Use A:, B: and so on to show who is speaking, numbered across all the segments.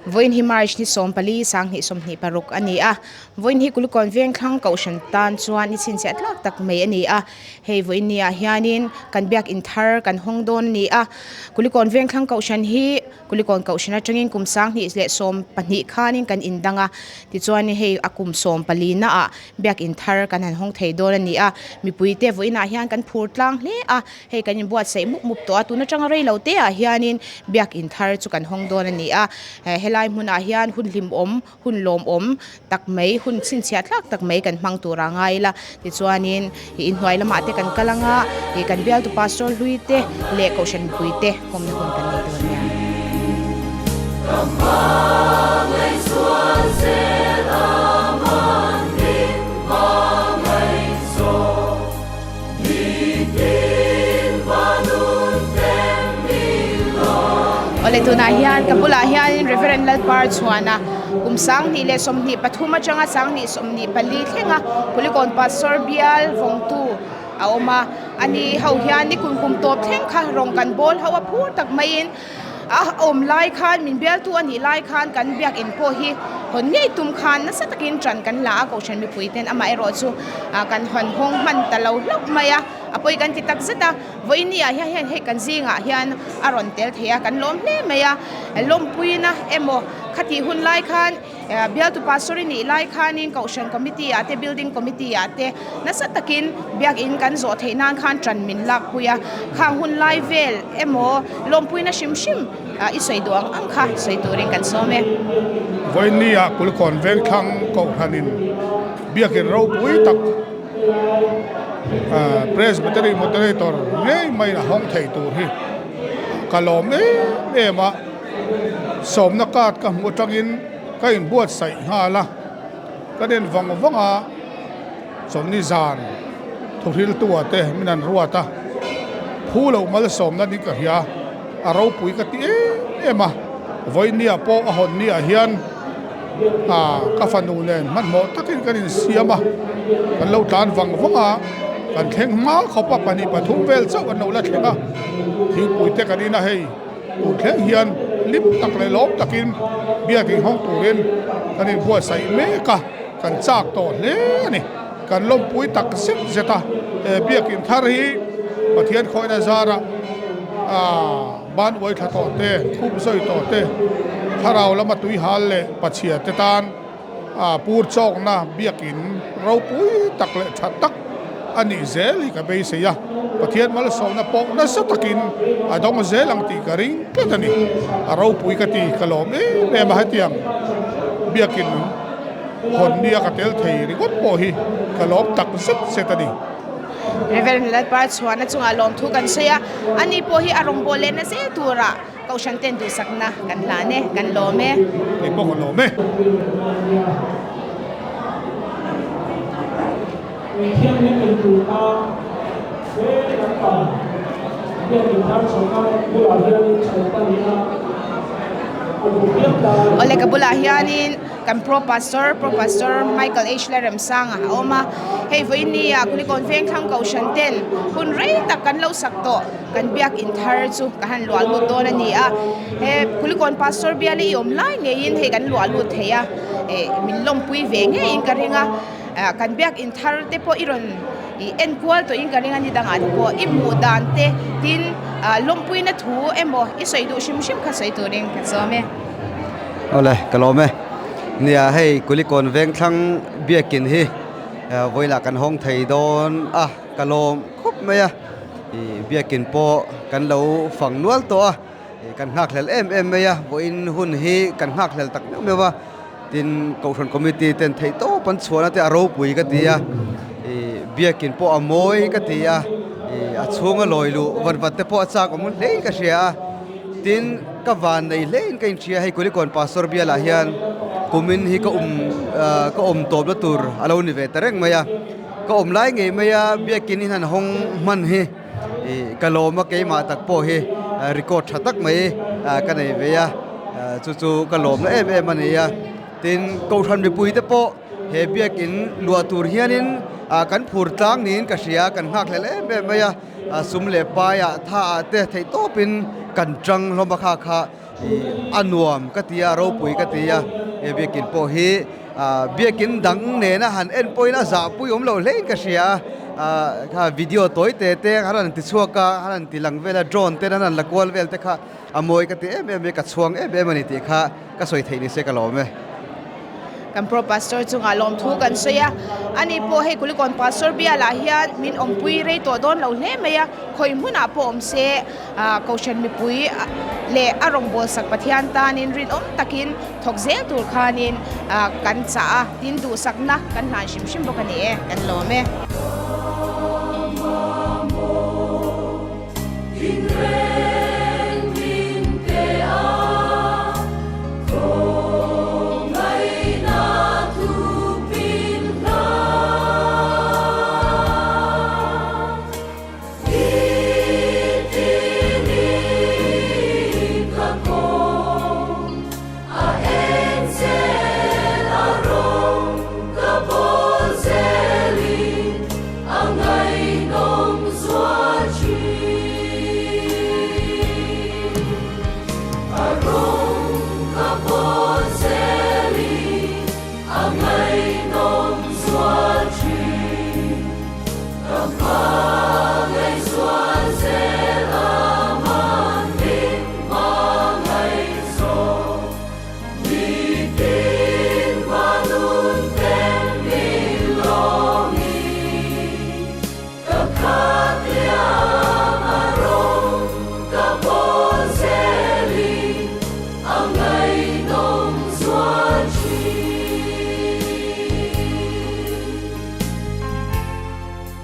A: Vawiin hi March ni 14 2026 a ni a, vawiin hi Kulikawn Vengthlang Kohhran tan chuan ni chhinchhiah tlak tak mai a ni a, hei vawiin ni ah hianin kan biakin thar kan hawng dawn a ni a, Kulikawn Vengthlang Kohhran hi Kulikawn Kohhran atangin kum 2012 khanin kan indang a, tichuan hei a kum 14 na ah biakin thar kan han hawng thei dawn a ni a, mipuite vawiin ah hian kan phur tlang hle a. Hei kan inbuatsaih mup mup tawh a, tun atanga rei lo te ah hianin biakin thar chu kan hawng dawn a ni a, helai hmunah hian hun hlimawm, hun lawmawm tak mai, hun chhinchhiah thlak tak mai kan hmang tur a ngai ila. Tichuanin inhnuai lamah te kan kal anga, kan bialtu pastor hlui te leh kohhran mipui te kawmna hun kan nei dawn nia. Awle tunah hian ka bulah hianin Reverend Lalpar Chhuana kum 2023 atanga 2024 thlenga Kulikawn Pastor bial vawngtu a awm a, ani ho hian ni kum kum tawp thleng kha rawng kan bawl ho a phur tak maiin a awm lai khan min bialtu a nih lai khan kan biakin pawh hi hawn ngei tum khan nasa takin ṭan kan la a kohhran mipui ten amaherawh chu kan hawn hawng hman ta lo hlauh mai a a pawi kan ti tak zet a vawiini ah hian hei kan zingah hian a rawn tel thei a kan lawm hle mai a lawmpuina emaw khatih hun lai khan Bialtu pastor i nih lai khanin Kohhran Committee ah te Building Committee ah te nasa takin biakin kan zawh theih nan khan ṭan min lakpui a, khang hun lai vel emaw lawmpuina hrim hrim i sawi duh ang ang kha sawi turin kan sawm e.
B: Vawiinni ah Kulikawn Vengthlang Kohhranin biakin ropui tak Presbytery Moderator ngei maiin a hawng thei tur hi ka lawm em em a. Sawmna card ka hmuh atangin ka inbuatsaih nghal a, ka den vang vang a, chawlhni zan thuhriltua te min an ruat a, phu loh malsawmna ni ka hria, a ropui ka ti em em a, vawinia pawh a hawn ni ah hian ka fanu nen hmanhmawh takin kan insiam a, kan lo tlan vang vang a, kan thleng hma khawp a, pahnih pathum vel chauh an lo la thleng a, thingpui te kan in a hei. Tun thleng hian hlim tak leh lawm takin biakin hawng turin kan inbuatsaih mek a, kan chak tawh hle a ni. Kan lawmpui tak zet zet a, he biakin thar hi Pathian khawihna zarah ban uai thla tawh te, khup zawi tawh te, thlarau lama tuihal leh pachhia te tan pur chawkna biakin ropui tak leh tha tak a nih zel hi ka beisei a, Pathian malsawmna pawh nasa takin a dawng zel ang tih ka ring tlat a ni. A ropui ka ti, ka lawm em em a hetiang biakin. hawn nia ka tel thei ringawt pawh hi ka lawm tak zet zet a ni.
A: Reverend Lalpa chhuahna chungah lawmthu kan sawi a, ani pawh hi a rawngbâwl lehna zel turah Kohhran ten duhsakna kan hlan e, kan lawm e.
B: Kei pawh ka lawm e.
A: Awle ka bulah hianin kan Pro Pastor, Pro Pastor Michael H Lalremsanga a awm a, hei vawiin nia Kulikawn Vengthlang Kohhran ten hun rei tak kan lo sak tawh. Kan biakinn thar chu ka han luah lut dawn a ni a, he Kulikawn Pastor bial i awm lai ngeiin hei kan luah lut thei a, eh min lawmpui ve ngeiin ka ring a, kan biakinn thar te pawh i rawn ih en kual tawhin ka ring a ni dangah te pawh i hmuh dan te tin lawmpuina thu emaw i sawi duh hrim hrim kha sawi turin ka sawm e.
C: Awle ka lawm e, nia hei Kulikawn Vengthlang biakinn hi vawilah kan hawng thei dawn a. Ka lawm khawp mai a, ih biakin pawh kan lo fang nual tawh a, ih kan nghakhlel em em mai a, vawiin hun hi kan nghakhlel tak meuh meuh a, tin Kohhran Committee ten theih tawp an chhuahna te a ropui ka ti a, ih biakin pawh a mawi ka ti a, ih a chhunga lawi luh vat vat te pawh a chak awm hle in ka hria a, tin ka van nei hle in ka inhria hei Kulikawn Pastor bialah hian kumin hi ka um ka awm tawpna tur a lo ni ve ta reng mai a. Ka awm lai ngei mai a, biakin in han hawng hman hi ih ka lawm a, keimah tak pawh hi record tha tak mai ka nei ve a, chu chu ka lawmna em em a ni a. Tin, Kohhran mipui te pawh he biakin luah tur hianin kan phur tlang niin ka hria, kan nghakhlel em em mai a, sum leh paiah thaah te theih tawpin kan tang hlawm a kha kha. A nuam ka ti a, ropui ka ti a, he biakin pawh hi biakin dang nena han en pawhin a zahpui awm loh hlein ka hria a, kha video tawi te te an rawn ti chhuak a, an rawn ti lang vel a, drone ten an rawn la kual vel te kha a mawi ka ti em em a, ka chhuang em em a ni tih kha ka sawi theih ni se ka lawm e.
A: Kan Pro Pastor chungah lawmthu kan sawi a, ani pawh hei Kulikawn Pastor bialah hian min awmpui rei tawh dawn lo hle mai a, khawi hmunah pawh awm se Kohhran mipui leh a rawngbâwl sak Pathian tanin rinawm takin thawk zel tur khanin kan chah a, tin duhsakna kan hlan hrim hrim bawk a ni e, kan lawm e.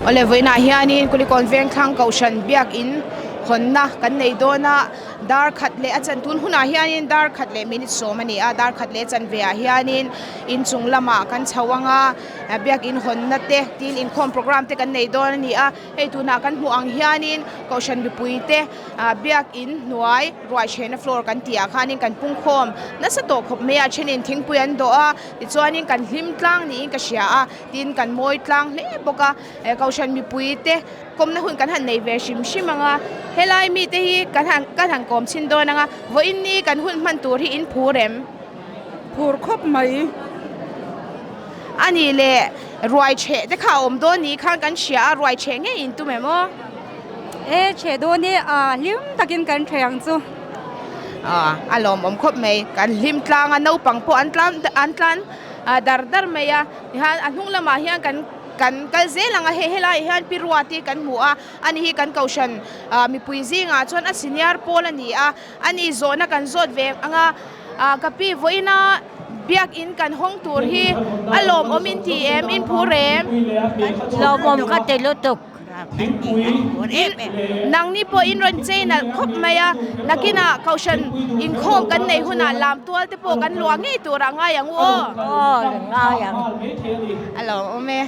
A: Awle vawiinah hianin Kulikawn Vengthlang Kohhran Biakin hawnna kan nei dawn a, dar khat leh a chan tun hunah hianin dar khat leh minute sawm a ni a, dar khat leh a chanve ah hianin inchung lamah kan chho ang a, Biakin hawnna te tin inkhawm programme te kan nei dawn a ni a, hei tunah kan hmuh ang hianin Kohhran mipuite Biakin hnuai ruaihhrehna floor kan tih ah khanin kan pungkhawm nasa tawh khawp mai a, thenin thingpui an dawh a, tichuanin kan hlim tlang niin ka hria a. Tin kan mawi tlang hle bawk a, Kohhran mipui te kawmna hun kan han nei ve hrim hrim ang a, helai mite hi kan han kan han kawm chhin dawn ang a, vawiin ni kan hun hman tur hi in phur em?
D: Phur khawp mai.
A: A nih leh ruai chheh te kha a awm dawn ni khan kan hria a, ruai chheh ngei in tum em aw?
D: E chheh dawn hi a hlim takin kan chheh ang chu.
A: A lawmawm khawp mai, kan hlim tlang a, naupang pawh an tlan an tlan dar dar mai a. Tihian a hnung lamah hian kan kan kal zel ang a hei helaiah hian pi ruat hi kan hmu a ani hi kan kohhran ah mipui zingah chuan a senior pawl a ni a ani zawhna kan zawt ve ang a ah ka pi vawiina Biakin kan hawng tur hi a lawmawm in ti em? In phur em?
E: Lawmawm ka ti lutuk.
A: Nangni pawh in rawn chei nalh khawp mai a, nakinah Kohhran inkhawm kan neih hunah lam tual te pawh kan luah ngei turah ngai ang u aw.
E: Aw, ngai ang.
A: A lawmawm e.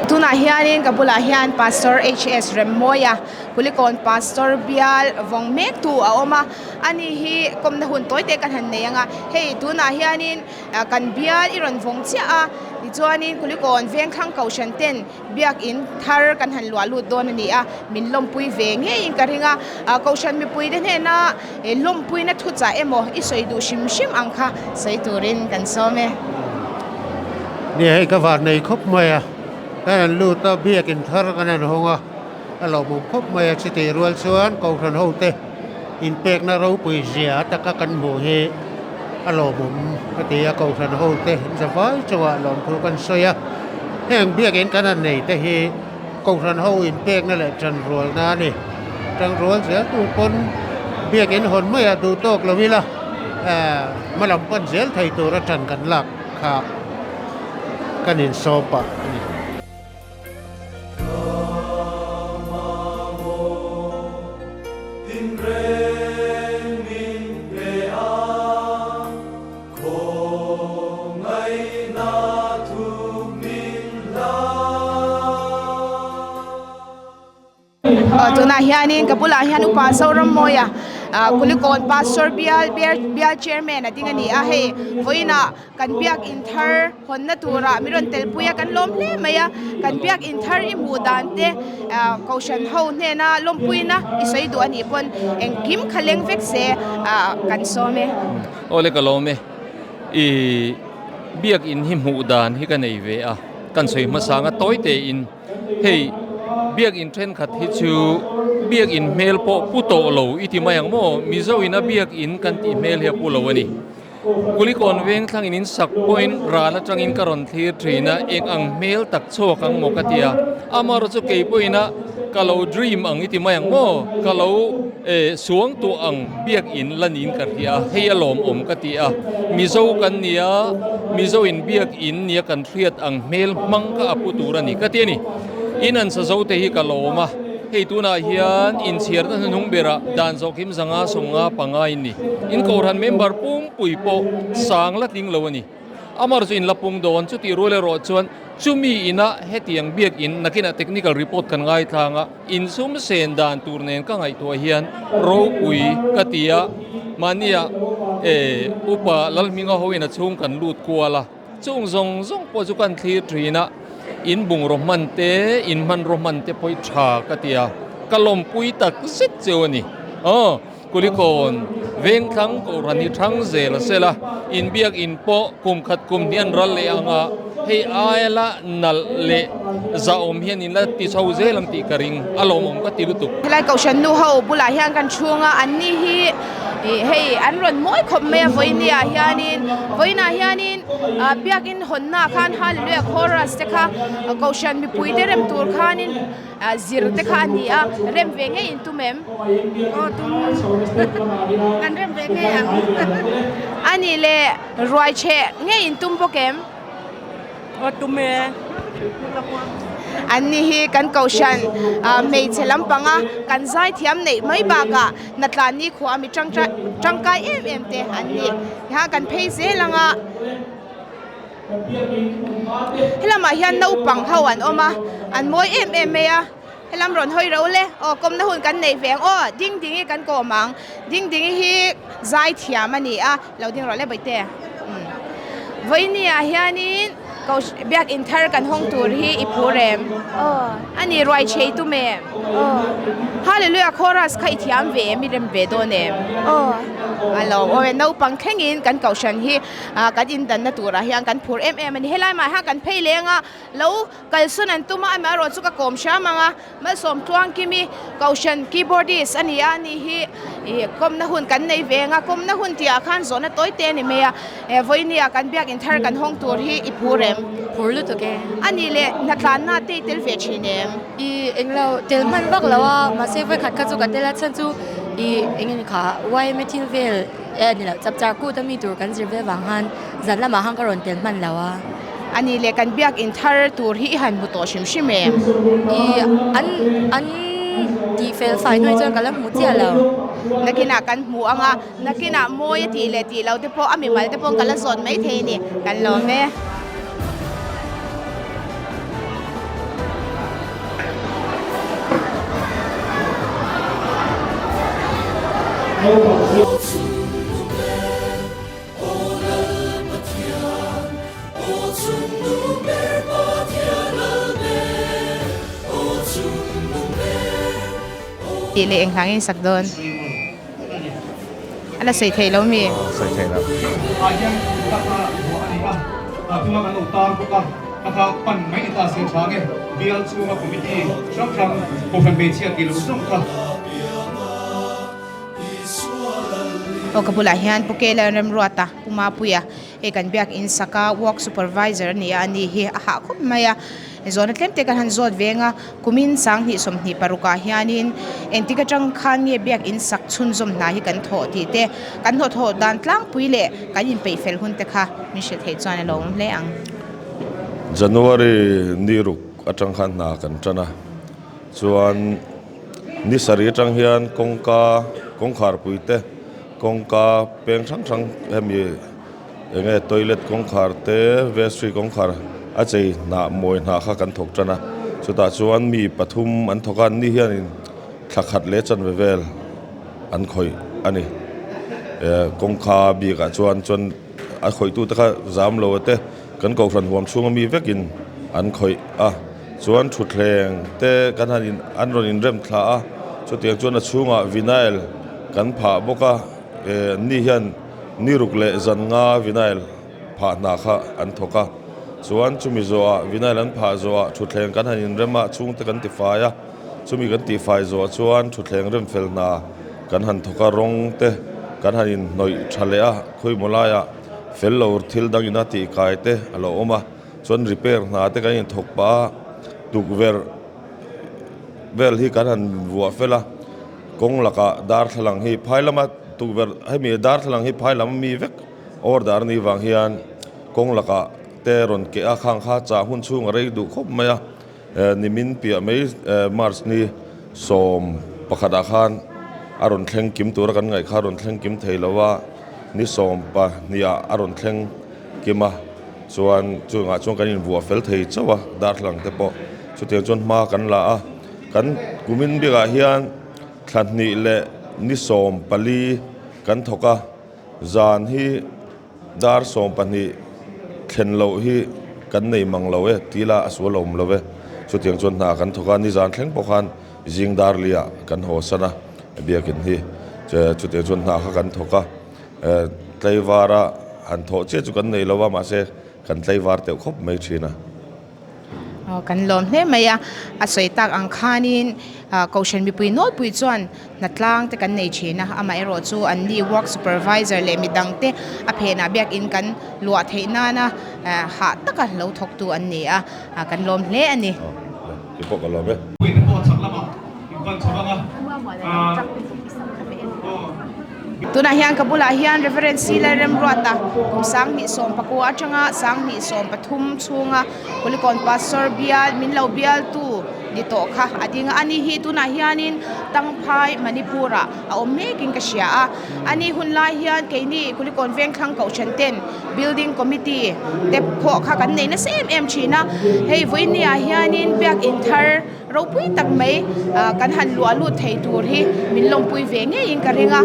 A: Tunah hianin ka bulah hian Pastor HS Remmawia Kulikawn Pastor bial vawng mek tu a awm a, ani hi kawmna hun tawi te kan han nei ang a, hei tunah hianin kan bial i rawn vawng chiah a, tichuanin Kulikawn Vengthlang Kohhran ten Biakin thar kan han luah lut dawn a ni a, min lawmpui ve ngeiin ka ring a, Kohhran mipuite hnena lawmpuina thuchah emaw i sawi duh hrim hrim ang kha sawi turin kan sawm e.
F: Nia hei ka van nei khawp mai a, kan han lut a, biakin thar kan han hawng a, a lawmawm khawp mai a, chutih rual chuan Kohhran hote inpekna ropui zia taka kan hmuh hi a lawmawm ka ti a, Kohhran hote zavai chungah lawmthu kan sawi a, heng biakin kan han nei te hi Kohhran ho inpekna leh tanrualna a ni. Tanrual zel tur pawn biakin hawn maiah duh tawk lo ila hma lam pan zel thei tura tan kan lak kha kan insawm pah a ni.
A: Tunah hianin ka bulah hian Upa Zorammawia Kulikawn Pastor bial bial chairman a ding a ni a, hei vawiinah Kan biakinn thar hawnna turah min rawn telpui a, kan lawm hle mai a. Kan biakinn thar i hmuh dan te Kohhran ho hnena lawmpuina i sawi duh a nih pawn engkim kha leng vek se kan sawm e.
G: Awle ka lawm e. I biakinn hi hmuh dan hi ka nei ve a, kan sawi hmasa anga tawi tein hei biakinn thenkhat hi chu biakinn hmel pawh pu tawh lo i ti mai ang maw? Mizo ina biakinn kan tih hmel hi a pu lo a ni. Kulikawn veng thlangin in sak pawhin ral atangin ka rawn thlir thin a, eng ang hmel tak chhuak ang maw ka ti a, amaherawh chu kei pawhin a ka lo dream ang i ti mai ang maw, ka lo eh suang tuah ang biakin la niin ka hria a, hei a lawmawm ka ti a, Mizo kan ni a, Mizo in biakin nia kan hriat ang hmel hmang kha a pu tur a ni ka ti a ni. In an sa zo te hi ka lawm a, hei tunah hian inchhiarna hnuhnung berah dan zawhkim zanga sawnga panga in ni. In Kohhran member pungpui pawh sang la tling lo a ni. Amar chu in la pung dawn, chutih rual erawh chuan chumi ina hetiang biakin nakinah technical report kan ngaithlang a, insum sen dan tur nen ka ngaihtuah hian ropui ka ti a, mahnia eh upa Lalhminga hoin a chhung kan lut kual a, chung zawng zawng pawh chu kan thlir thin a, in bungraw hman te, in hmanraw hman te pawh hi tha ka ti a, ka lawmpui tak zet cheu a ni. Aw. Kulikawn Vengthlang Kohhran hi thang zel a sel a, inbiak in pawh kum khat kum hnih an ral leh ang a, hei aia la nalh leh zahawm hian in la ti chho zel ang tih ka ring, a lawmawm ka ti lutuk.
A: Helai Kohhran nu ho bulah hian kan chhung a, anni hi ih hei an rawn mawi khawp mai a vawinia hianin vawiinah hianin ah biakin hawnnaah khan Hallelujah Chorus te kha Kohhran mipui te rem tur khanin Zir te kha a ni a, rem ve ngei in tum em?
D: Aw tum, kan rem ve ngei ang.
A: A nih leh ruai chheh ngei in tum bawk em?
D: Aw tum e.
A: An ni hi kan Kohhran hmeichhe lampanga kan zaithiam neih mai bakah Natlan ni khua mi tangkai em em te an ni. Tihian kan phei zel anga. Helamah hian naupang ho an awm a, an mawi em em mai a, helam rawn hawi ro le, aw kawmna hun kan nei ve ang aw, ding ding hi kan kawm ang, ding ding hi zai thiam a ni a, lo ding rawh le bawihte umm vawinia hianin ko biakin thar kan hawng tur hi i phur em aw a ni ruai chei tum em aw hallelujah chorus kha i thiam ve em i rem ve dawn em aw a lo awm e naupang thlengin kan kohhran hi. Ah kan indanna turah hian kan phur em em a ni. Helai mah hian kan phei leng a, lo kalsawn an tum a, amaherawh chu ka kawm hram ang a, Malsawm Tluangkimi Kohhran keyboardist a ni a, ani hi ih kawmna hun kan nei ve ang a, kawmna hun tih ah khan zawhna tawi te a ni mai a, eh vawinia kan biakin thar kan hawng tur hi i phur em?
H: Phur lutuk e.
A: A nih leh hnatlanna te i tel ve thin em?
H: I englo tel hman vak lo a, mahse vawikhat kha chu ka tel a, chhan chu. I eng nge kha yma thil vel e a ni loh chapchar kut a mi tur kan zir vel vang khan zan lamah khan ka rawn tel hman lo a.
A: A ni le kan biakin thar tur hi i han hmu tawh hrim hrim em?
H: I an an tih fel fai hnuai chuan ka la hmu chiah lo.
A: Nakinah kan hmu ang a, nakinah mawi a tih leh tih lo te pawh a mimal te pawh ka la zawt mai thei a ni, kan lawm e. Tih leh eng hlangin sak dawn a la sawi theih lo mi?
I: Sawi theih lo.
A: Aw ka bulah hian Pu Kela Remruata Pu Mapuia hei kan biakin saka work supervisor a ni a ani hi a hah khawp mai a zawhna tlem te kan han zawt veng a kumin sanghnih 26 ah hianin engtik atang khan nge biakin sak chhunzawm hna hi kan thawh tih te kan hnawhthawh dan tlangpui leh kan inpeih fel hun te kha min hrilh theih chuan a lo awm hle ang.
I: January ni ruk atang khan hna kan tan a chuan. Ni sarih atang hian kawngka kawngkhar pui te kawngka peng hrang hrang hemi eng nge toilet kawngkhar te vestry kawngkhar a chei hnah mawi hnah kha kan thawk tan a chutah chuan mi pathum an thawk a an ni hianin thla khat leh chanve vel an khawih a ni eh kawngka bikah chuan chuan a khawihtute kha zam lo te kan kohhran huam chhunga mi vekin an khawih a. Chuan thutthleng te kan han in an rawn inrem thla a, chutiang chuan a chhungah vinyl kan phah bawk a, eh an ni hian ni ruk leh zan nga vinyl phah hna kha an thawk a, chuan chumi zawhah vinyl an phah zawhah thutthleng kan han inrem a, chhungte kan tifai a, chumi kan tihfai zawh chuan thutthleng rem fel hna kan han thawk a, rawng te kan han inhnawih tha leh a, khawimaw laiah fel lo thil dangin a tihkai te a lo awm a. Chuan repair hna te kan inthawk pah a, tukverh vel hi kan han vuah fel a, kawng lakah darthlalang hi phai lama tukverh hemi darthlalang hi phai lam mi vek order a nih vang hian kawng lakah te rawn keh a, khang kha chah hun chhung a rei duh khawp mai a, nimin piah mai March ni 11 ah khan a rawn thleng kim tura kan ngaih kha a rawn thleng kim thei lo a, ni 12 ah a rawn thleng kim a. Chuan chungah chuan kan invuah fel thei chauh a, darthlalang te pawh chutiang chuan hma kan la a, kan kumin bikah hian thla hnih leh ni 14 kan thawk a, zan hi dar 12 thlen loh hi kan nei mang lo e tih lah a sual awm lo e, chutiang chuan hna kan thawk a, nizan thleng pawh khan zing dar liah kan haw san a, biakin hi chutiang chuan hna kha kan thawk a. Tleivara han thawh chiah chu kan nei lo a, mahse kan tleivar teuh khawp mai thin a.
A: Aw kan lawm hle mai a, a sawi tak ang khanin Kohhran mipui nawlpui chuan hnatlang te kan nei thin a, amaherawh chu an ni work supervisor leh midang te a phenah biakin kan luah theih nana hah taka lo thawktu an ni a, kan lawm hle a ni.
I: Aw keipawh ka lawm e.
A: Tunah hian ka bulah hian Reverend C Lalremruata kum 2019 atanga 2013 chhunga Kulikawn Pastor bial min lo bialtu ni tawh kha a ding a. Ani hi tunah hianin Tangphai Manipur ah a awm mekin ka hria a. Ani hun lai hian keini Kulikawn Vengthlang Kohhran ten Building Committee te pawh kha kan nei nasa em em thin a. Hei vawiin ah hianin biakin thar Ropui tak mai kan han luah lut thei tur hi min lawmpui ve ngeiin ka ring a,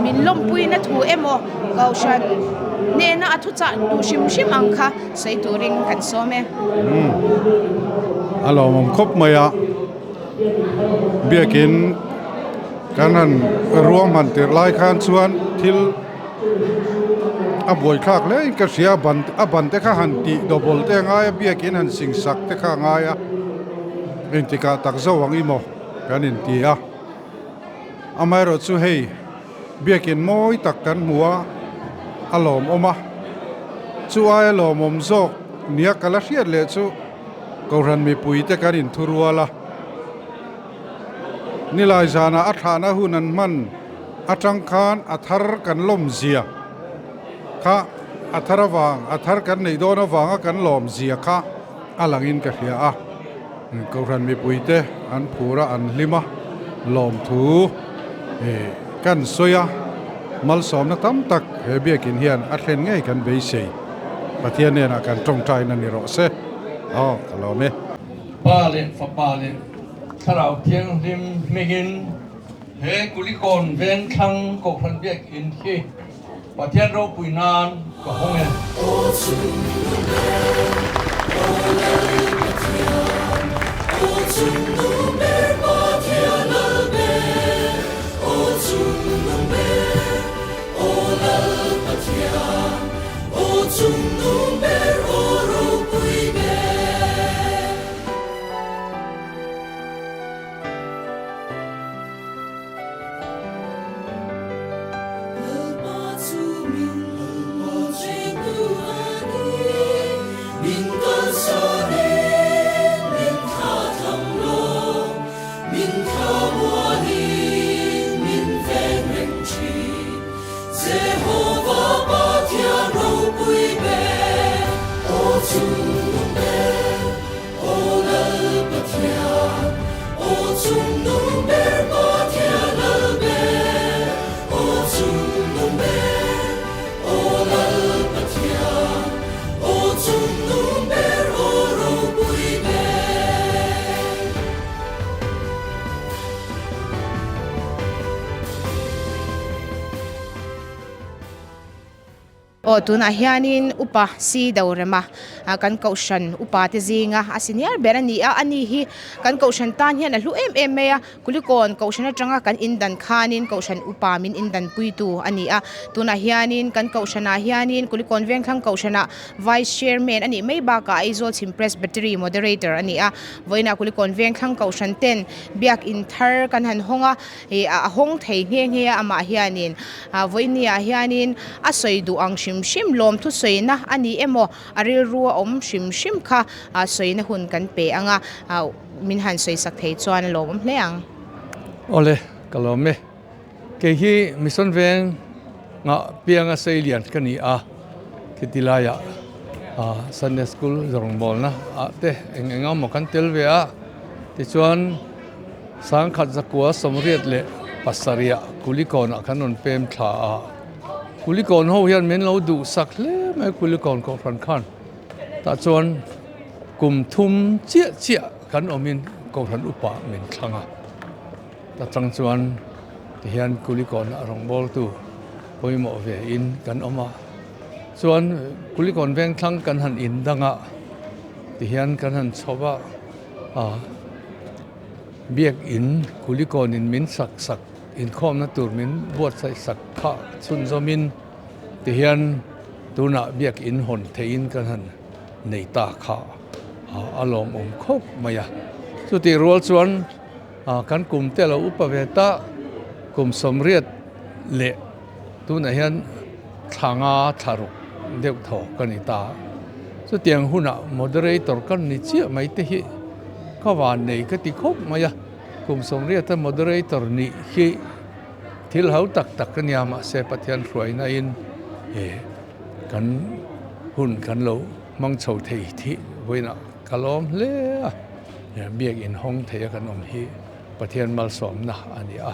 A: min lawmpuina thu emaw Kohhran hnena a thuchah duh hrim hrim ang kha sawi turin kan sawm e.
B: Umm a lawmawm khawp mai a, biakin kan han ruahman tirh lai khan chuan thil A buaithlak hle in ka hria ban a ban te kha han tih double te a ngai a biakin han sing sak te kha a ngai a engtikah tak zo ang i maw kan inti a amaherawh chu hei biakin mawi tak kan hmu a a lawmawm a chu aia lawmawm zawk nia ka la hriat leh chu Kohhran mipui te kan inthurual a. Nilai zana a thlahna hun an hman atang khan a thar kan lawmzia kha a thar avang a thar kan neih dawn avanga kan lawmzia kha a langin ka hria a. Kohhran mipuite an phur a, an hlim a, lawmthu kan sawi a, malsawmna tam tak he biakin hian a thlen ngei kan beisei. Pathian hnenah kan tawngtaina ni rawh se. Aw, ka lawm e.
J: Pa leh Fapa leh Thlarau Thianghlim hmingin he Kulikawn Vengthlang Kohhran Biakin hi Pathian ropui nan ka hawng e.
A: Aw tunah hianin upa si do rema kan kohhran upa te zinga a senior ber a ni a ani hi kan kohhran tan hian a hlu em em mai a kulikawn kohhran atanga kan indan khanin kohhran upa min indan puitu a ni a tunah hianin kan kohhranah hianin kulikawn vengthlang kohhranah vice chairman a nih mai bakah Aizawl chhim presbytery moderator a ni a vawiinah kulikawn vengthlang kohhran ten biakin thar kan han hawng a. Ih a hawng thei nghe nghe a amah hianin ah vawinia hianin a sawi duh ang hrim hrim lawmthu sawina a ni emaw a rilru a awm hrim hrim kha ah sawina hun kan pe ang a ah min han sawi sak thei chuan a lawmawm hle ang.
J: Awle ka lawm e. Kei hi Mission Veng ngah pianga sei lian ka ni a, khiti laiah ah Sunday School rawngbawlna ah te eng eng emaw kan tel ve a, tichuan Sangkhat zakua 87 Kulikawnah kan rawn pem thla a, Kulikawn ho hian min lo duhsak hle mai Kulikawn Kohhran khan tah chuan kum thum chiah chiah kan awmin Kohhran upa min thlang a, ta chang chuan tihian Kulikawnah rawngbawltu pawimawh ve in kan awm a, chuan Kulikawn vengthlang kan han indang a tihian kan han chho a. Biakin Kulikawnin min sak sak inkhawmna tur min buatsaih sak kha chhunzawmin tihian tunah biakin hawn theihin kan han nei ta kha a lawmawm khawp mai a. Chutih rual chuan kan kum te lo upa ve ta kum 80 leh tunah hian thla nga thla ruk deuh thaw ka ni ta. Chutiang hunah moderator kan ni chiah mai te hi ka van nei ka ti khawp mai a, kum 80 a moderator nih hi thil ho tak tak a nia mahse Pathian hruaina in kan hun kan lo hmang chho thei thih vawiinah ka lawm hle a, biakin hawng thei a kan awm hi Pathian malsawmna a ni a.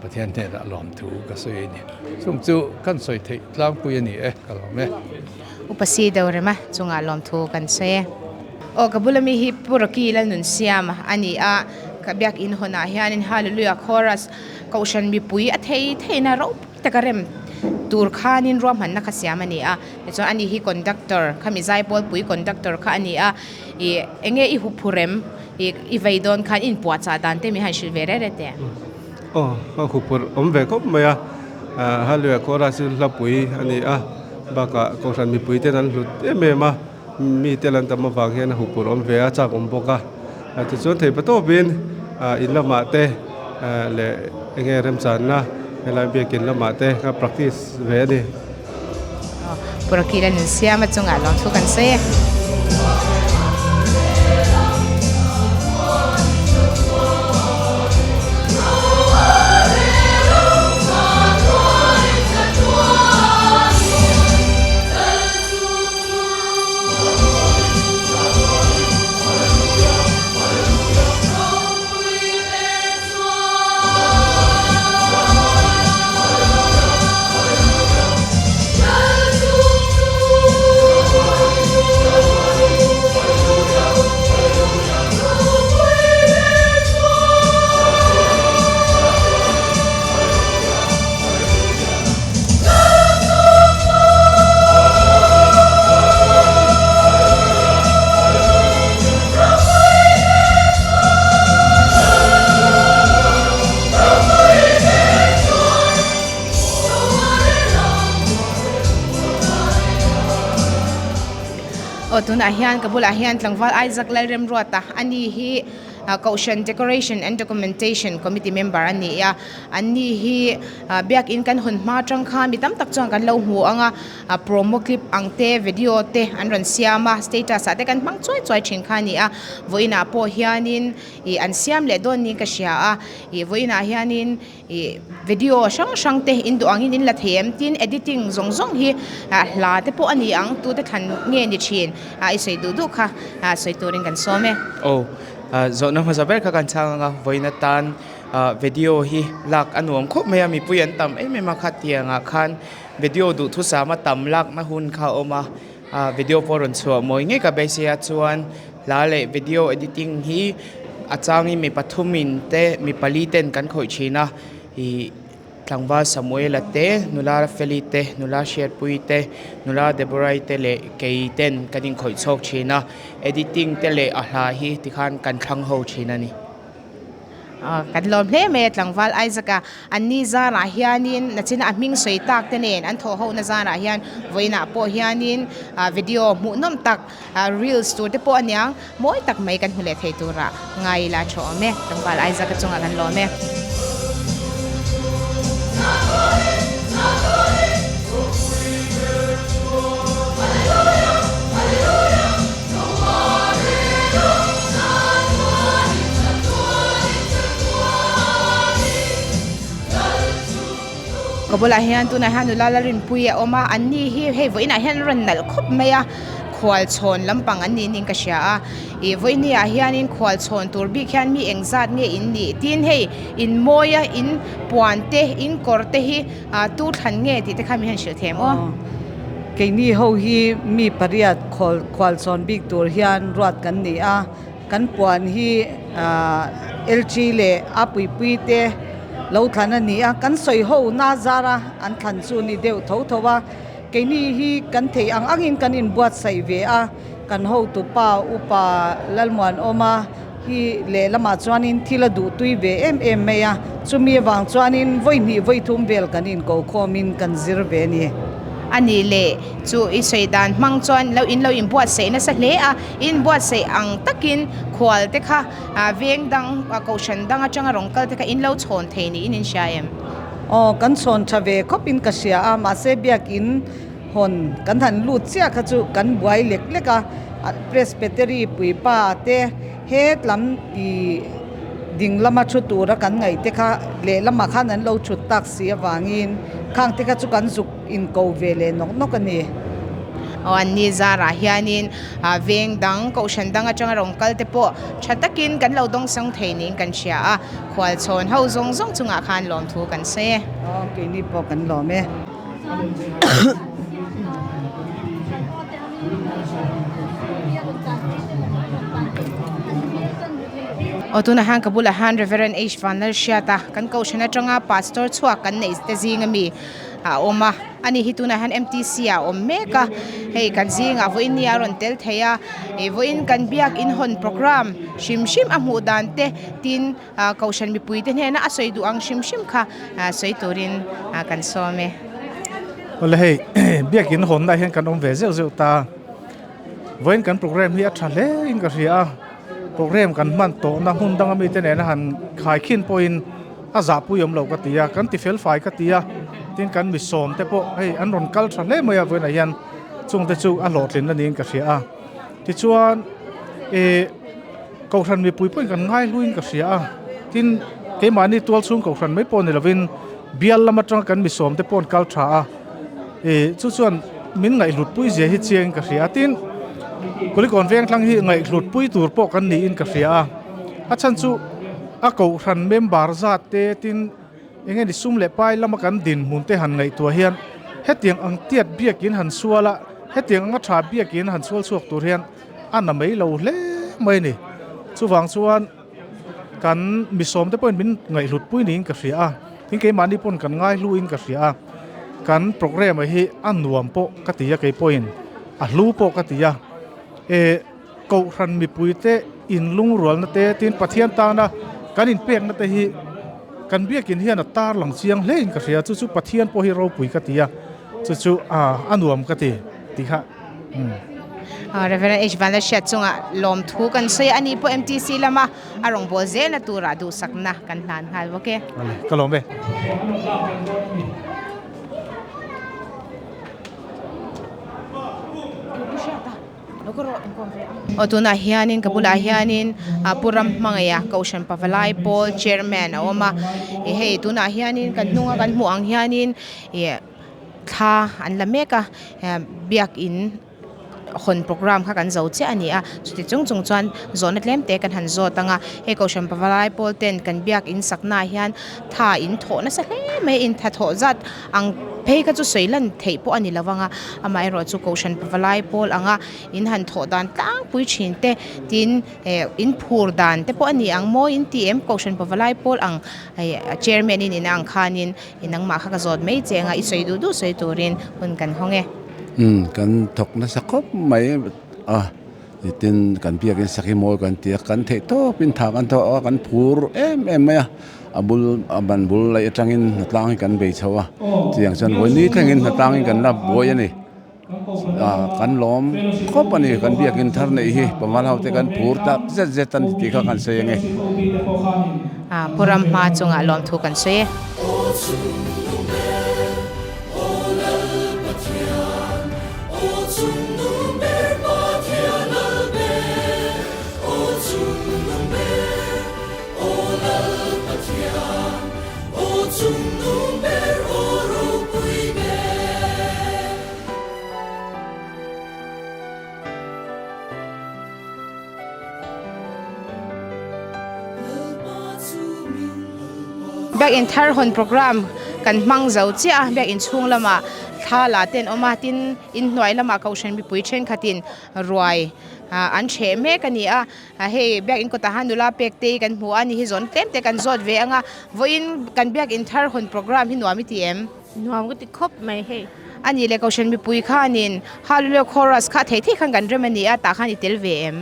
J: Pathian hnenah lawmthu ka sawi a ni. Chung chu kan sawi theih tlangpui a ni e, ka lawm e.
A: Upa si deuh rem a, chungah lawmthu kan sawi e. Aw ka bula mi hi Pu Rocky Lalnunsiam a ni a, ka biakin hawnah hianin Hallelujah Chorus Kohhran mipui a thei theihna ropui taka rem tur khanin ruahmanna kha siam a ni a, tichuan ani hi conductor kha mi zaipawlpui conductor kha a ni a, ih enge i huphurem I vei dawn khan inpuahchah dan te min han hrilh ve reh reh teh.
K: Aw, ka huphurh awm ve khawp mai a, Hallelujah Chorus chu hlapui a ni a, bakah Kohhran mipui ten an hlut em em a, mi te lan tam avang hian a huphurh awm ve a, chak awm bawk a, tichuan thei pa tawpin in lamah te leh enge remchanna helai biakin lamah te ka practice ve a ni.
A: Puraki la nun siam a chungah lawmthu kan sawi e. Aw tunah hian ka bulah hian tlangval Isaac Lalremruata a ni hi Kohhran Decoration and Documentation Committee member a ni a, an ni hi biakin kan hawn hma atang khan mi tam tak chuan kan lo hmu ang a, promo clip ang te video te an rawn siam a, status ah te kan hmang chuai chuai thin kha a ni a, vawiinah pawh hianin ih an siam leh dawn niin ka hria a, ih vawiinah hianin ih video hrang hrang te in duh angin in la thei em tin editing zawng zawng hi ah hla te pawh a ni ang tute thlan nge ni thin ah i sawi duh duh kha ah sawi turin kan sawm e.
L: Aw ah zawhna hmasa ber kha kan chhang ang a vawiin atan ah video hi lak a nuam khawp mai a mipui an tam em em a khatiang ah khan video duhthusam a tam lakna hun kha a awm a ah video pawh rawn chhuah mawi ngei ka beisei a chuan Hla leh video editing hi a changin mi pathumin te mi pali ten kan khawih thin a ih tlangval Samuela te nula Feli te nula Hriatpuii te nula Deborah-i te leh kei ten kan inkhawih chhawk thin a editing te leh a hla hi tikhan kan thlang ho thin a ni.
A: Kan lawm hle mai a tlangval Isaac a, an ni zarah hianin nachina a hming sawi tak te nen an thawh ho na zarah hian vawiinah pawh hianin video hmuhnawm tak reels tur te pawh aniang mawi tak mai kan hmu leh thei tura ngai ila tha awm e tlangval Isaac a chungah kan lawm e. Ka bulah hian tunah hian nula la rinpui a awm a an ni hi hei vawiinah hian an rawn nalh khawp mai a khual chhawn lampang an ni niin ka hria a ih vawiini ah hianin khual chhawn tur bik hian mi engzat nge in nih tin hei in mawi a in puan te in kawr te hi ah tu thlan nge tih te kha min han hrilh thei ang aw.
M: Keini ho hi mi pariat khawl khualchhawn bik tur hian ruat kan ni a, kan puan hi ah LG leh a puipui te lo thlan a ni a, kan sawi ho na zara an thlan chu ni deuh tho tho a, keini hi kan thei ang angin kan inbuatsaih ve a, kan hotupa upa Lalmuanawma Hi lehlamah chuanin thil a duh tui ve em em mai a, chumi avang chuanin vawi hnih vawi thum vel kan inko khawmin kan zir ve a ni.
A: A nih leh chu i sawi dan hmang chuan lo in lo inbuatsaih nasa hle a, inbuatsaih ang takin khual te kha veng dang kohhran dang atanga rawn kal te kha in lo chhawn thei niin in hria em?
M: Aw, kan chhawn tha ve khawpin ka hria a, mahse biakin Hawn kan han lut chiah kha chu kan buai lek lek a, Presbytery puipa te het lam ih ding lama thu tura kan ngaih te kha lehlamah khan an lo thut tak si avangin khang te kha chu kan zuk inko ve leh nawk nawk a ni.
A: Aw an ni zarah hianin veng dang kohhran dang atanga rawn kal te pawh tha takin kan lo dawngsawng thei niin kan hria a, khualchhawn ho zawng zawng chungah khan lawmthu kan sawi e.
M: Aw keini pawh kan lawm e.
A: Aw tunah hian ka bulah hian Reverend H Vanlalhriata kan kohhran atanga pastor chhuak kan neih te zing ami a awm a ani hi tunah hian M_T_C ah a awm mek a hei kan zingah vawiin ni a rawn tel thei a ih vawiin kan biak inhawn programme hrim hrim a hmuh dan te tin. Kohhran mipuite hnena a sawi duh ang hrim hrim kha sawi turin kan sawm e.
N: Awle hei biakin hawnna hian kan awm ve zeuh zeuh ta. Vawiin kan program hi a tha hle in ka hria a, program kan hman tawhna hmun danga mite nena han khaikhin pawhin a zahpui awm lo ka ti a, kan ti fel fai ka ti a, tin kan mi sawm te pawh hei an rawn kal tha hle mai a vawiinah hian chungte chu a hlawhtlinna niin ka hria a. Tichuan ih. Kohhran mipui pawhin kan ngai hluin ka hria a, tin keimahni tual chhung kohhran mai pawh ni lovin bial lam atanga kan misawm te pawh an kal tha a, ih chu chuan min ngaihhlutpui zia hi chiangin ka hria a, tin Kulikawn Vengthlang hi ngaihhlutpui tur pawh kan niin ka hria a, a chhan chu a kohhran member zat te tin eng nge ni sum leh pai lama kan dinhmun te han ngaihtuah hian hetiang ang tiat biakin han sual a, hetiang anga tha biakin han sual chhuak tur hian a na mai lo hle mai a ni. Chuvang chuan kan misawm te pawhin min ngaihhlut pui niin ka hria a, tin keimahni pawn kan ngaihlu in ka hria a, kan programme hi a nuam pawh ka ti a kei pawhin a hlu pawh ka ti a, e Kohhran mipui te inlungrualna te tin Pathian tana kan inpekna te hi kan biakin hian a tarlang chiang hle in ka hria, chu chu Pathian pawh hi ropui ka ti a, chu chu a nuam ka ti tih kha.
A: Rev H Vanlalhriat chungah lawmthu kan sawi a, ani pawh MTC lama a rawngbâwl zelna turah duhsakna kan hlan nghal bawk e.
N: Ka lawm e.
A: Aw tunah hianin ka bulah hianin Pu Ramhmangaia Kohhran Pavalai Pawl Chairman a awm a, ih hei tunah hianin kan hnunga kan hmuh ang hianin ih thla an la mek a biakin hawn program kha kan zo chiah a ni a, chuti chung chung chuan zawhna tlem te kan han zawt ang a, hei Kohhran Pavalai Pawl ten kan biakin saknaah hian tha in thawh nasa hle mai a, intha thawh zat ang phei kha chu sawi lan theih pawh a ni lo vang a, amaherawh chu Kohhran Pavalai Pawl anga in han thawh dan tlangpui thin te tin eh in phur dan te pawh a ni ang maw in ti em Kohhran Pavalai Pawl ang hei chairman in inang khanin i nangmah kha ka zawt mai che anga i sawi duh duh sawi turin hun kan hawng e.
O: Umm kan thawk nasa khawp mai a tin kan biakin sakhi mawi kan ti a kan theih tawpin tha kan thawh a kan phur em em mai a a bul a ban bul laih atangin hnatlang hi kan bei chho a chutiang chuan vawi ni thlengin hnatlang hi kan la buai a ni ah kan lawm khawp a ni kan biakin thar neih hi pamah ho te kan phur tak zet zet a ni tih kha kan sawi ange.
A: Ah Pu Ramhma chungah lawmthu kan sawi e. Biakin thar hawn program kan hmang zo chiah a, biakin chhung lamah thla la te an awm a, tin inhnuai lamah kohhran mipui thenkhatin ruai an chheh mek a ni a. A hei biakin kawtah han nula pek te hi kan hmu a ni hi zawn tlem te kan zawt ve ang a vawiin kan biakin thar hawn program hi nuam i ti em?
P: Nuam ka ti khawp mai hei.
A: A nih leh Kohhran mipui khanin Hallelujah Chorus kha thei thei khan kan rem a ni a tah khan i tel ve em?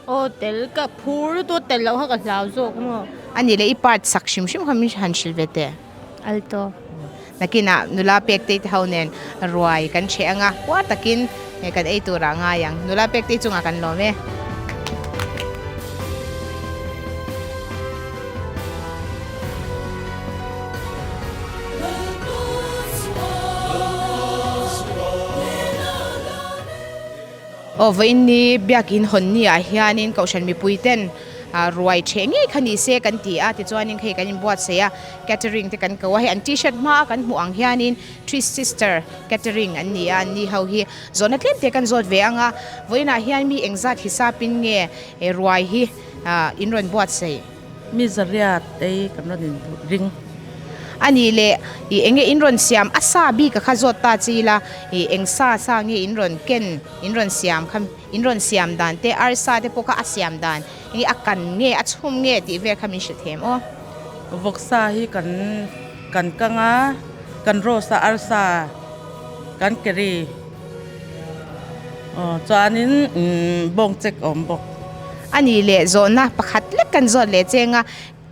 P: Aw tel ka phur lutuk tel loh kha ka hlau zawk maw?
A: A nih leh i part sak hrim hrim kha min han hrilh ve teh.
P: Alto.
A: Nakinah nula pek te ho nen ruai kan hreh anga puar takin kan ei turah ngai ang. Nula pek te chungah kan lawm e. Aw vawiin ni biakin hawn ni ah hianin kohhran mipui ten ruai theh ngei kha ni se kan ti a tichuanin hei kan inbuatsaih a catering te kan ko a hei an t-shirt hma a kan hmuh ang hianin three sister catering an ni a an ni ho hi zawhna tlem te kan zawt ve ang a vawiin ah hian mi engzat hisapin nge ruai hi in rawn buatsaih.
Q: Mi zariat ei kan rawn in ring.
A: A nih leh i enge in rawn siam a sa bik a kha zawt ta chi ila i eng sa sa nge in rawn ken in rawn siam kha in rawn siam dan te arsa te pawh kha a siam dan enge a kan nge a chhum nge tih vel kha min hrilh them aw.
Q: Vawksa hi kan kan kang a kan roast a arsa kan keri aw chuanin umm bawng chek a awm bawk.
A: A nih leh zawhna pakhat lek kan zawt leh cheng a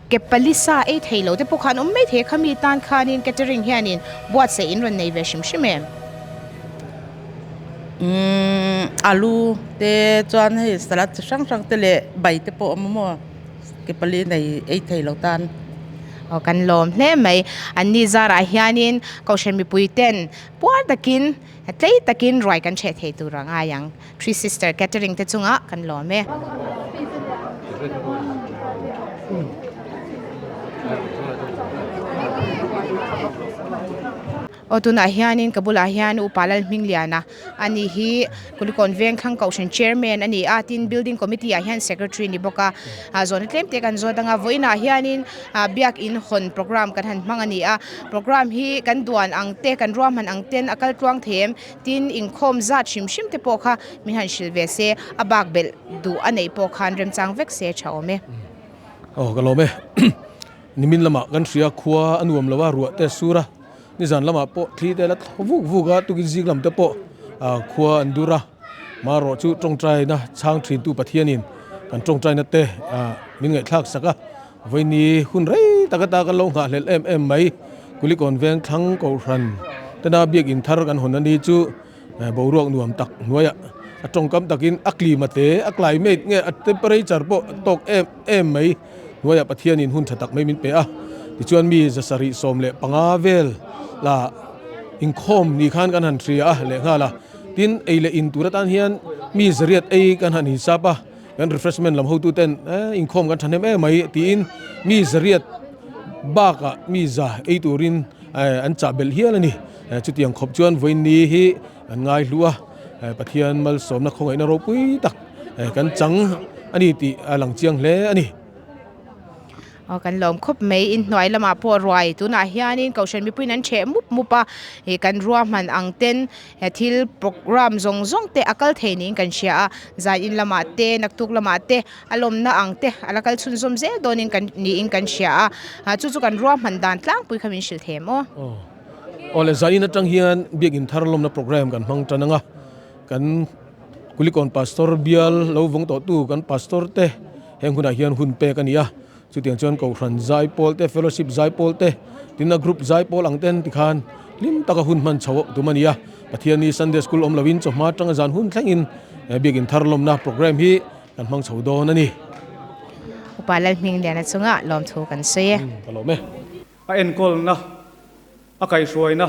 A: ke pali sa ei thei lo te pawh khan awm mai thei a khami tan khanin catering hianin buatsaih in rawn nei ve hrim hrim em?
Q: Umm alu te chuan hei salad chi hrang hrang te leh bai te pawh a awm a maw. Ke pali nei ei thei lo tan.
A: Aw kan lawm hle mai. An ni zarah hianin Kohhran mipui ten puar takin tlei takin ruai kan hreh thei tur a ngai ang. Three Sister Catering te chungah kan lawm e. Aw tunah hianin ka bulah hian Upa Lalhmingliana a ni hi Kulikawn Vengthlang Kohhran Chairman a ni a, tin Building Committee ah hian Secretary a ni bawk a, zawhna tlem te kan zawt anga vawiinah hianin Biakin hawn programme kan han hmang a ni a, programme hi kan duan ang te kan ruahman ang ten a kal tluang thei em tin inkhawm zat hrim hrim te pawh kha min han hrilh ve se a bak belh duh a neih pawh khan remchang vek se tha awm e.
R: Aw ka lawm e. Nimin lamah kan hria khua a nuam lo a, ruah te a sur a, nizan lamah pawh thli te la thaw vuk vuk a, tukin zing lam te pawh khua an dur a, marawh chu tawngtaina chhang thintu Pathianin kan tawngtaina te min ngaihthlak sak a, vawiini hun rei tak ata kan lo nghahhlelh em em mai, Kulikawn veng thlang Kohhran tena biakin thar kan hawn a ni chu boruak nuam tak hnuaiah A tawngkam takin a klima te, a climate nge a temperature pawh a tawk em em mai. Hnuaiah Pathianin hun tha tak mai min pe a. Tichuan mi 775 vel la inkhawm ni khan kan han hria a lehnghal a. Tin, ei leh in tur atan hian mi 800 ei kan han insap a. Kan refreshment lam hotu ten inkhawm kan thahnem em mai tiin mi 800 bakah mi za ei turin an chah belh hial a ni. Chutiang khawp chuan vawiin hi an ngai hlu a, Pathian malsawmna khawngaihna ropui tak kan chang a ni tih a lang chiang hle a ni.
A: Aw kan lawm khawp mai inhnuai lamah pawh ruai tunah hianin kohhran mipuiin an ṭheh mup mup a ih kan ruahman ang ten he thil program zawng zawng te a kal thei niin kan hria a zan in lamah te naktuk lamah te a lawmna ang te a la kal chhunzawm zel dawnin kan niin kan hria a ah chu chu kan ruahman dan tlangpui kha min hrilh thei em aw.
R: Aw le zan in atang hian biakin thar lawmna program kan hmang tan ang a kan Kulikawn Pastor bial lo vawng tawhtu kan Pastor te heng hunah hian hun pek a ni a, chutiang chuan Kohhran zaipawl te, Fellowship zaipawl te, tin a Group zaipawl ang ten tikhan hlim taka hun hman chho tum a ni a. Pathianni Sunday School awm loin chawhma atanga zan hun thlengin Biakin thar lawmna program hi kan hmang chho dawn a ni.
A: Upa Lalhmingliana chunga lawmthu kan sawi e.
R: Ka lawm e.
S: A enkawlna, a kaihhruaina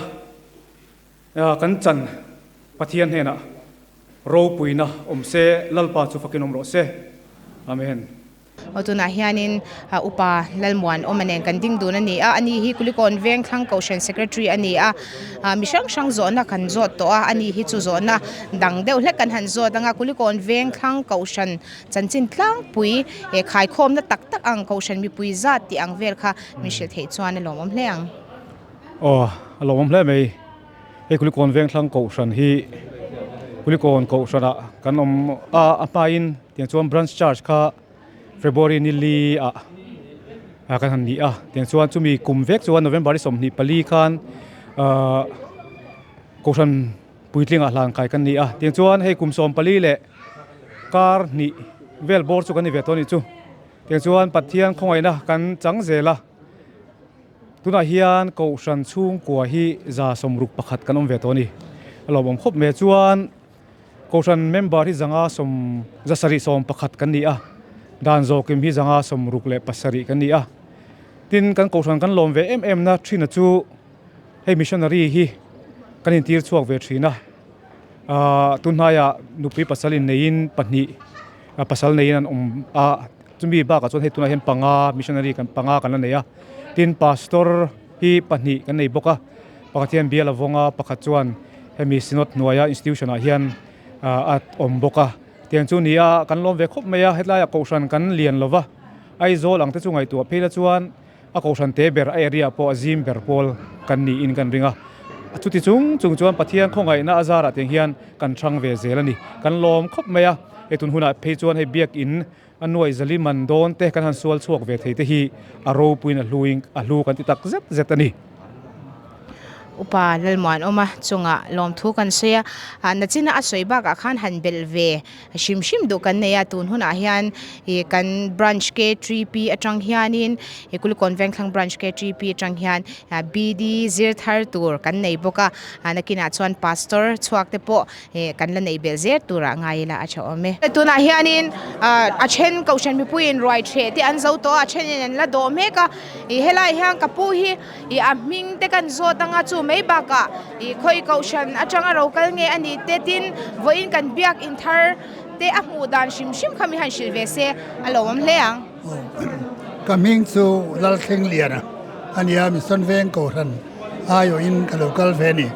S: Kan chan Pathian hnenah ropuina awm se, Lalpa chu fakin awm rawh se. Amen.
A: Aw tunah hianin Upa Lalmuan Awma nen kan ding dun a ni a, ani hi Kulikawn Vengthlang Kohhran Secretary a ni a, mi hrang hrang zawhna kan zawt tawh a, ani hi chu zawhna dang deuh hlek kan han zawt ang a, Kulikawn Vengthlang Kohhran chanchin tlangpui khaikhawmna tak tak ang Kohhran mipui zat tih ang vel kha min hrilh theih chuan a lawmawm hle ang.
S: Aw, a lawmawm hle mai. Hei Kulikawn Vengthlang Kohhran hi Kulikawn Kohhranah kan awm a, a hmain tiang chuan Branch Church kha February ni li ah kan han ni a, tiang chuan chumi kum vek chuan November ni 24 khan ahh Kohhran puitlingah hlan kai kan ni a, tiang chuan hei kum 14 leh kar hnih vel bawr chu kan ni ve tawh a nih chu. Tiang chuan Pathian khawngaihna kan chang zel a. Tunah hian Kohhran chhungkua hi 61 kan awm ve tawh a ni. A lawmawm khawp mai chuan Kohhran member hi zanga sawm 711 kan ni a, dan zawkim hi 567 kan ni a. Tin, kan Kohhran kan lawm ve em em na thina chu hei missionary hi kan intir chhuak ve thin a. Aaa tunhnaiah nupui pasal inneiin pahnih pasal neiin an awm a. Chumi bakah chuan hei tunah hian panga missionary kan panga kan la nei a, tin pastor hi pahnih kan nei bawk a, pakhat hian bial a vawng a, pakhat chuan hemi synod hnuaia institution ah hian a awm bawk a, tiang chu ni a kan lawm ve khawp mai a, hetlaiah kohhran kan lian lo va, Aizawl ang te chu ngaihtuah phei la chuan a kohhran te ber a area pawh a zim ber pawl kan niin kan ring a, chuti chung chung chuan Pathian khawngaihna a zarah tiang hian kan hrang ve zel a ni, kan lawm khawp mai a, hei tun hunah phei chuan hei biakin A nuai zali man dawn te kan han sual chhuak ve thei te hi a ropuiin a hluin a hlu kan ti tak zet zet a ni.
A: Upa Lalmuanawma chungah lawmthu kan sawi a, nachina a sawi bakah khan han belh ve hrim hrim duh kan nei a, tun hunah hian ih kan branch K3P atang hianin ih Kulikawn Vengthlang branch K3P atang hian BD zir thar tur kan nei bawk a, nakinah chuan pastor chhuak te pawh He kan la neih belh zel turah ngai ila a tha awm e. Tunah hianin a then Kohhran mipuiin ruai threh te an zo tawh a, a thenin an la dawh mek a. Ih helai hian ka pu hi ih a hming te kan zawt anga chu mai bakah ih khawi Kohhran atanga ro kal nge a nih te tin vawiin kan biak in thar te a hmuh dan hrim hrim kha mi han hrilh ve se a lawmawm hle ang.
T: Ka hming chu Lalthleng Liana a nia, Mission Veng Kohhran aiawhin ka lo kal ve a ni.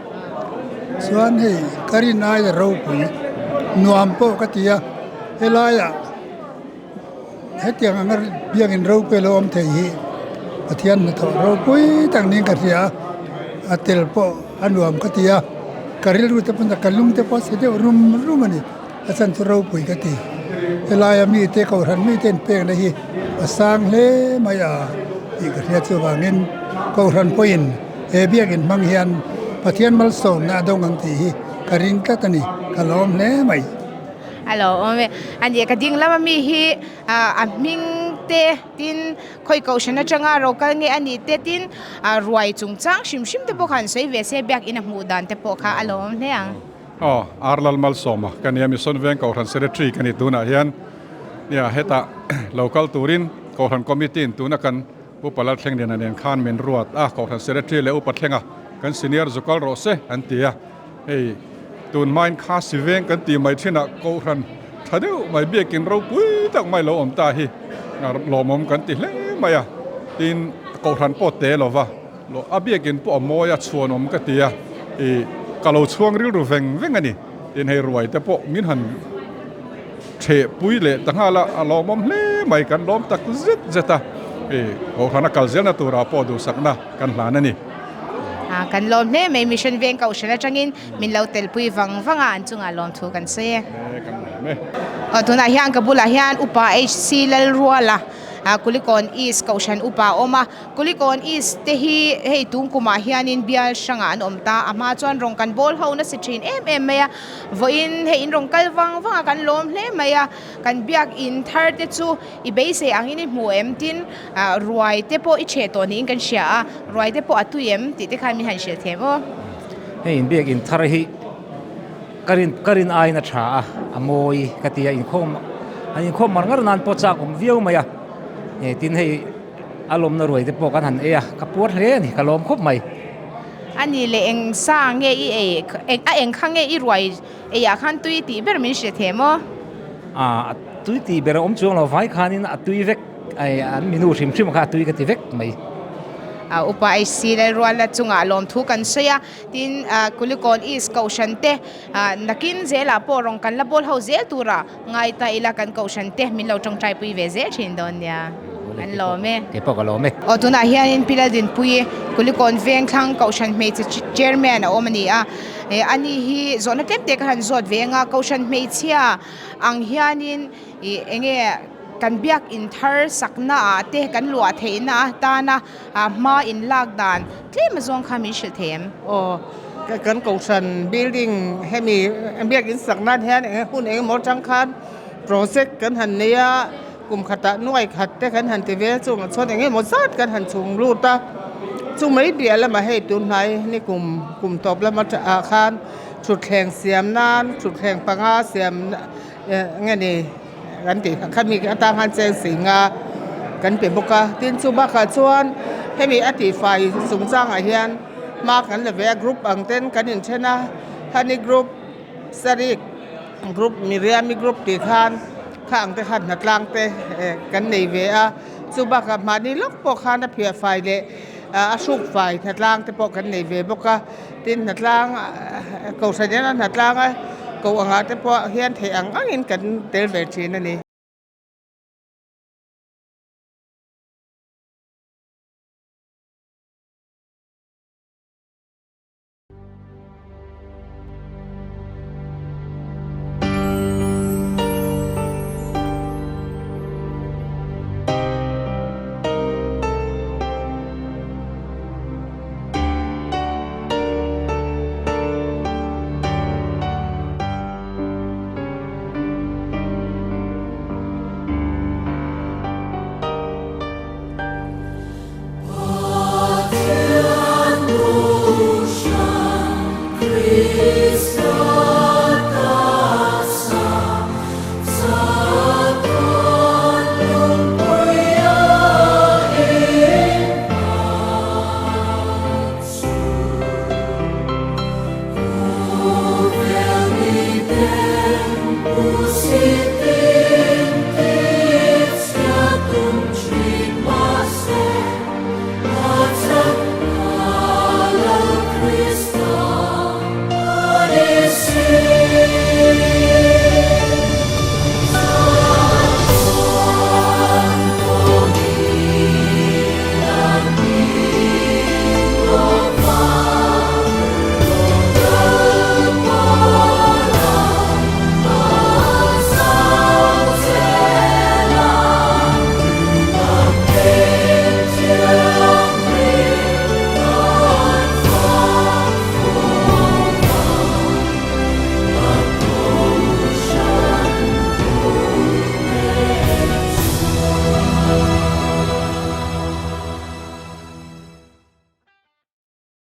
T: Chuan hei ka rin aia ropui nuam pawh ka ti a, helaiah hetiang anga biakin ropui a lo awm thei hi Pathian hnathawh ropui tak niin ka hria a, a tel pawh a nuam ka ti a, ka rilru te pawn ka lung te pawh a chhe deuh rum rum a ni. A chan chu ropui ka ti. Helaia mite Kohhran mite an pekna hi a sang hle mai a tih ka hria chuvangin Kohhran pawhin he biakin hmang hian Pathian malsawmna a dawng ang tih hi ka ring tlat a ni, ka lawm hle mai.
A: A lawm e. A nia ka ding lama mi hi a hming te tin khawi Kohhran atanga ro kal nge a nih te tin ruai chungchang hrim hrim te pawh kha an sawi ve se biakin a hmuh dan te pawh kha a lawm hle ang.
U: Aw, Ar Lalmalsawma ka nia, Mission Veng Kohhran Secretary ka ni tunah hian. Nia, hetah lo kal turin Kohhran Committee in tuna kan Upa Lalthlengliana nen khan min ruat a, Kohhran Secretary leh Upa Thlenga kan senior zu kal rawh se an ti a. Hei, tun hmain Khasi Veng kan tih mai thinah Kohhran tha deuh mai biakin ropui tak mai lo awm ta hi lawmawm kan ti hle mai a. Tin, Kohhran pawh te lova a biakin pawh a mawi a, chhuanawm ka ti a, ih ka lo chhuang rilru veng veng a ni. Tin, hei ruai te pawh min han Theh pui leh ta nghal a, a lawmawm hle mai, kan lawm tak zet zet a, hei Kohhran a kal zelna turah pawh duhsakna kan hlan a ni.
A: Kan lawm hle mai, Mission Veng Kohhran atangin min lo telpui vang vang a, an chungah lawmthu kan sawi e.
U: Kan lawm e.
A: Aw tunah hian ka bulah hian Upa HC Lalruala Kulikawn East Kohhran Upa a awm a, Kulikawn East te hi hei tun kumah hianin bial hrangah an awm ta, a hma chuan rawng kan bawl ho nasa thin em em mai a, vawiin hei in rawn kal vang vang a kan lawm hle mai a, kan biak in thar te chu i beisei angin i hmu em tin ruai te pawh i chhe tawh niin kan hria a, ruai te pawh a tui em tih te khan min han hrilh them aw.
V: Hei in biak in thar hi ka rin ka rin aiin a tha a, a mawi ka ti a, inkhawm an inkhawm mar ngar nan pawh chak awm viau mai a, tin hei. A lawmna ruai te pawh kan han ei a, ka puar hle a ni, ka lawm khawp mai.
A: A ni leh eng sa nge i ei, a eng kha nge i ruai ei ah khan tui tih ber min hre thei maw?
V: A, a tui tih ber a awm chuang lo, vai khanin a tui vek, an minu hrim hrim kha a tui ka ti vek mai.
A: A upa HC Lalruala chungah lawmthu kan sawi a, tin Kulikawn East Kohhran te nakin zelah pawh rawn kan la bawl ho zel tura Ngai ta ila kan kohhran te min lo tawngtai pui ve zel thin dawn nia. An lawm e.
V: Kei pawh ka lawm e.
A: Aw tunah hianin Pi Laldinpuii Kulikawn Vengthlang Kohhran Hmeichhe Chairman a awm a ni a. Ani hi zawhna tlem te ka han zawt ve anga Kohhran Hmeichhia ang hianin ih enge kan biak in thar sakna ah te kan luah theihna atana hma in lak dan tlem azawng kha min hrilh thei em?
W: Aw, kan kohhran building hemi biakin sak nan hian eng hun eng emaw atang khan project kan han nei a, kum khatah nuai khat te kan han ti vel chungah chuan eng emaw zat kan han chhung lut a, chu mai piah lamah hei tunhnai ni kum kum tawp lam atah khan thutthleng siam nan thutthleng panga siam nge ni kan tih khami atang khan cheng singa kan pe bawk a tin chu bakah chuan hemi a tihfai chungchangah hian hma kan la ve a group ang ten kan inthen a honey group sarik group miriami group tih khan kha ang te khan hnatlang te kan nei ve a chu bakah mahni lawk pawh khan a phiah fai leh a hruk fai hnatlang te pawh kan nei ve bawk a. Tin hnatlang Kohhran hian a hnatlang a koh angah te pawh hian theih ang angin kan tel ve thin a ni.